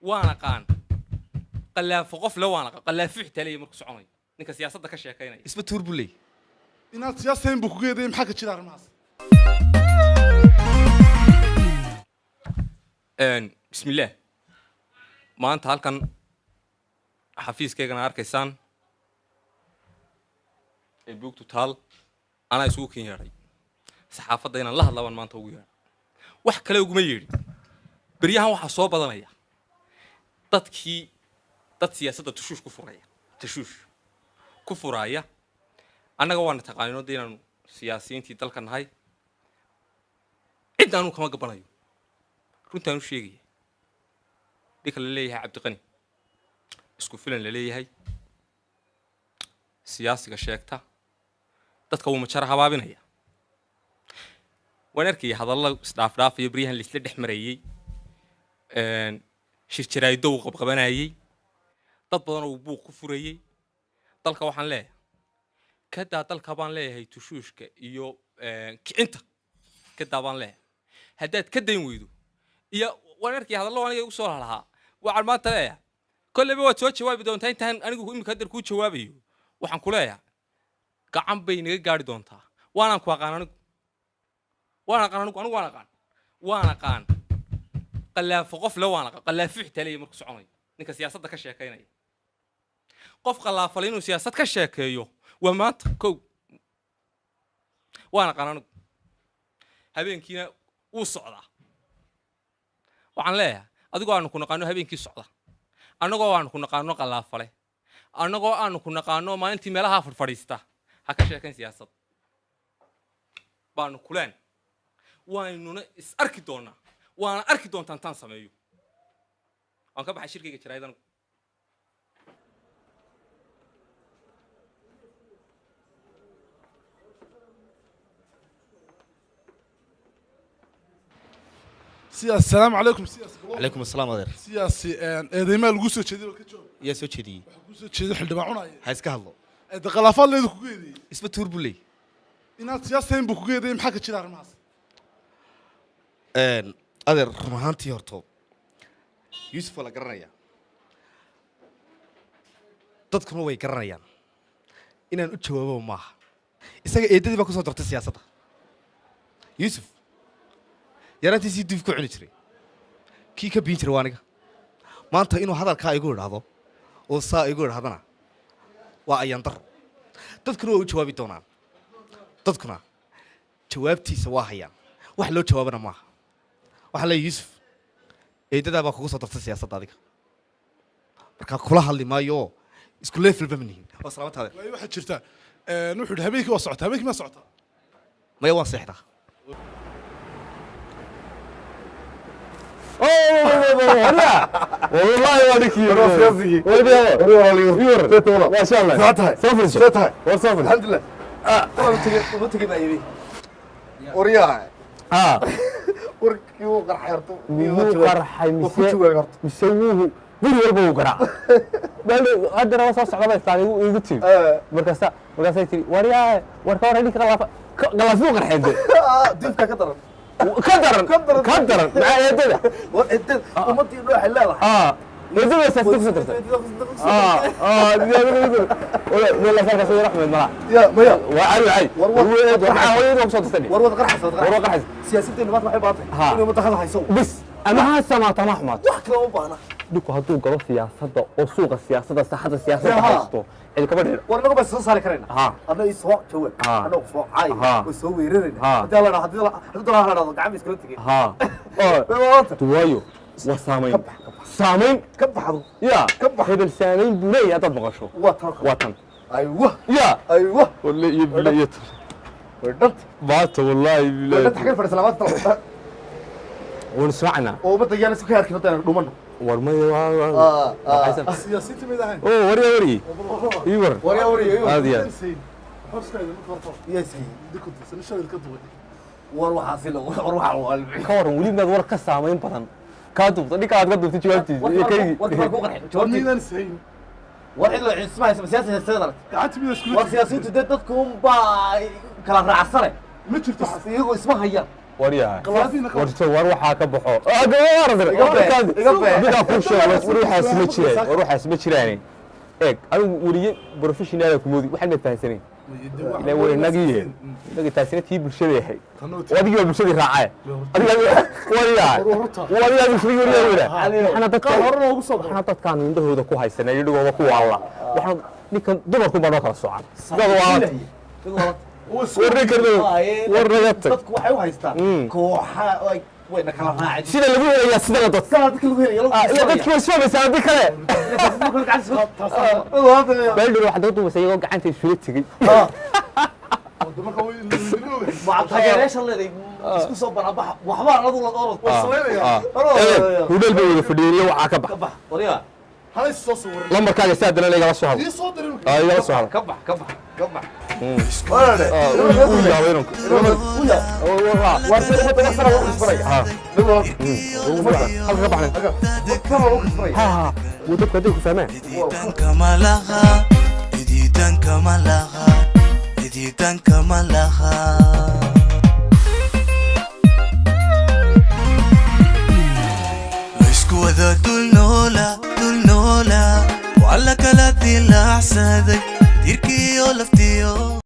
Waan aqaan qallaafo qof le, waan aqaan qallaafo xitaa leeyahay markuu soconayo ninka siyaasadda ka sheekaynaya. Isba tuur buu leeyahay. Inaad siyaasayn buu kugu eedeeyay, maxaa ka jira arrimahaas? Bismillaah, maanta halkan xafiiskaygana arkaysaan ee buugtu taal anaa isugu kin yeedhay saxaafadda inaan la hadla baan maanta ugu yeedhay, wax kale uguma yeedhin. Beryahan waxaa soo badanaya dadkii dad siyaasadda tashuush ku furaya, tashuush ku furaaya. Annaga waana taqaanino de inaanu siyaasiyiintii dalka nahay, cidna anuu kama gabanayo, runtaan u sheegaya. Ninka la leeyahay Cabdiqani isku filan la leeyahay siyaasiga sheegta dadka wuu majara habaabinaya. Waan arkaya hadallo isdhaafdhaafayo beryahan laisla dhex marayey, shirjaraaydo uu qabqabanayey, dad badan oo buuq ku furayey dalka. Waxaan leeyahay kadaa dalka baan leeyahay tushuushka iyo kicinta kadaa baan leeyahay. Haddaad ka dayn weydo iyo waan arkaya hadallo aniga igu soo lalahaa. Waxaan maanta leeyahay kolleyba waad soo jawaabi doontaa intaan anigu imika haddar kuu jawaabayo. Waxaan ku leeyahay gacan bay naga gaari doontaa. Waanaan ku aqaan anigu, waan aqaan anigu, anigu waan aqaan, waan aqaan qallaafo qof le, waan aqaan qallaafo xitaa leeyahay markuu soconayo ninka siyaasadda ka sheekaynaya. Qof qallaafalay inuu siyaasad ka sheekeeyo waa maanta kow. Waan aqaan anigu, habeenkiina wuu socdaa. Waxaan leeyahay adigoo aanu ku naqaano habeenkii socda, annagoo aanu ku naqaano qallaafale, annagoo aanu ku naqaano maalintii meelaha fadhfadhiista, ha ka sheekayn siyaasad baanu kuleen. Waynuna is arki doonaa, waana arki doontaa intaan sameeyo. Waan ka baxay shirkayga jaraa'id anigu. Siyaasi, asalaamu calaykum siyaasi. Calaykum asalaam adeer. Siyaasi, eedeymaa lagu soo jeediyay, bal ka jawaab. Yaa soo jeediyey? Waxaa kuu soo jeeday xildhibaan cunaye. Ha iska hadlo. Eede khilaafaad leedu kugu eedeeyey. Isba tuur buu leeyahay. Inaad siyaasayn buu kugu eedeeyay, maxaa ka jira arrimahaas? Adeer, run ahaantii horto Yuusuf waa la garanayaa, dadkuna way garanayaan, inaan u jawaabo maaha. Isaga eedadii baa ku soo dartay siyaasadda. Yuusuf yaraantiisii duuf ku cuni jiray, kii ka biin jiray waa aniga. Maanta inuu hadalkaa igu idhaahdo oo saa igu idhahdana waa ayaan daro. Dadkuna waa u jawaabi doonaan, dadkuna jawaabtiisa waa hayaan, wax loo jawaabana maaha. Waxaa leeyahy Yuusuf, eedadaa baa kugu soo dartay siyaasadda adiga, markaa kula hadli maayo oo isku leefalba ma nihin. Waa salaamta adeer. Waayo waxaa jirta wuxuu yidhi habeenkii waa socotaa, habeenkii maa socotaa? Maya, waan seexdaa. والله يوريك ما شاء الله. سوف الحمد لله. Waryaha, warkii wuu qarxay horta. Wuu qarxay mise wuu guri walba wuu garaac. Haddana waa soo socda ba istaan igu tiri, markaasa markaasay tiri waryaa war ka warran ninka qalaafa qalaafuu qarxay de. Difka ka daran. Ka daran, ka daran maxaa eedada? War eedada ummadii waxay leedahay. Eedada saas ku soo dartay. Ya maya. Waa cali cali. War waxaa hooyada ku soo dartay. War wad qarxaysa. War wad qarxaysa. Siyaasaddeenu maanta waxay baantay Ha. inay ummadda hadal hayso bis ama ha samaato ama ha xumaato. Wax kale uma baahna. Dhulku hadduu galo siyaasadda oo suuqa siyaasadda saaxadda siyaasadda Ha. haysto cid kama dheer. War inagu baan soo saari karayna. Ha. Adna ii soo jawaab. Ha. Annagu soo caay. Ha. Way soo weerarayna. Ha. Haddii alla haddii haddii alla dhahdo gacan bay iskula tegeen. Ha. Way waanta. Waayo waa saamayn. Ka bax, ka bax. Saamayn. Ka baxdo. Ya. Ka bax. Hebel saamayn buu leeyahay haddaad maqasho. Waa tan. Waa tan. Aywa. Ya. Aywa. Walle iyo bile iyo Way dhanta. maanta wallaahi Way bilahi. dhanta xagee fadhisan maanta. Waan israacnaa. Oo ummadda yaan isku arkin haddaan dhumano. War maya waa Siyaasiyiinta mid ahayn. oo warya waryi ii war. Waryaa waryaa. Aad iyo aad. Horskayda marka horta. Yes. Dikudsan shalay ka duway. War waxaasi la war waxa waa. Ka waran weli maad war ka saamayn badan kaa duubta dhinka aad ka duubtay jawaabtiisa iyo kaygii. War ku qarxay. War miidaan ishayn. War cid la isma haysa siyaasada siyaasada. Gacanta midaa iskula War siyaasiyiintu dee dadku un baa kala raacsane. Ma jirto xas. Iyagoo isma hayaan. Waryahay. Qalaafiina ka Warto war waxaa ka baxo. Ah, gabar Iga bee. Midaa kuu sheego, war waxaas ma jiraan, war waxaas ma jiraan. Eeg, anigu weliye professional ku moodi, waxaan ma fahansanayn. Ilaa way nagiye. Nagi taasina tii bulshada yahay. Adigii baa bulshadii raacay. Adiga waryahay. Waryahay bulshadii waryahay. Waxaana dadka hore loogu soo waxaana dadkaan indhahooda ku haysanay, indhahooda ku waalla. Waxaan ninkan dumarku baa noo kala soocan. Dad waa war ninkan war naga tag. Dadku waxay u haystaan kooxa ay wayna kala raaceen. Sida lagu helayaa sida la dad. Sida dadka lagu helayo lagu Ah, ilaa dadki way isfahmaysaa haddii kale. Beeldhur waxaad ugu duubaysaa iyagoo gacanta isula tegey. Marka way ogahay. Maca taageerayaasha leedahay isku soo banaanbaxa waxbaa adu la orod Samaynaya. Hudheel bay wada fadhiyeen iyo waxaa ka bax. Ka bax waryaa. Halay soo sawiray. Lambarkaaga si haddana igala soo hadlo. Ii soo diray. Ah, igala soo hadlo. Ka bax, ka bax, ka bax. Uu yaabay inuu. Halka ka baxnay. Ha ha. Wuu dadku hadday ku fahmaan. Ciidanka ma laha, ciidanka ma laha, ciidanka ma laha. Laysku wada dul noola, dul noola, waa la kala dilaacsaday, dirkiyo laftiyo.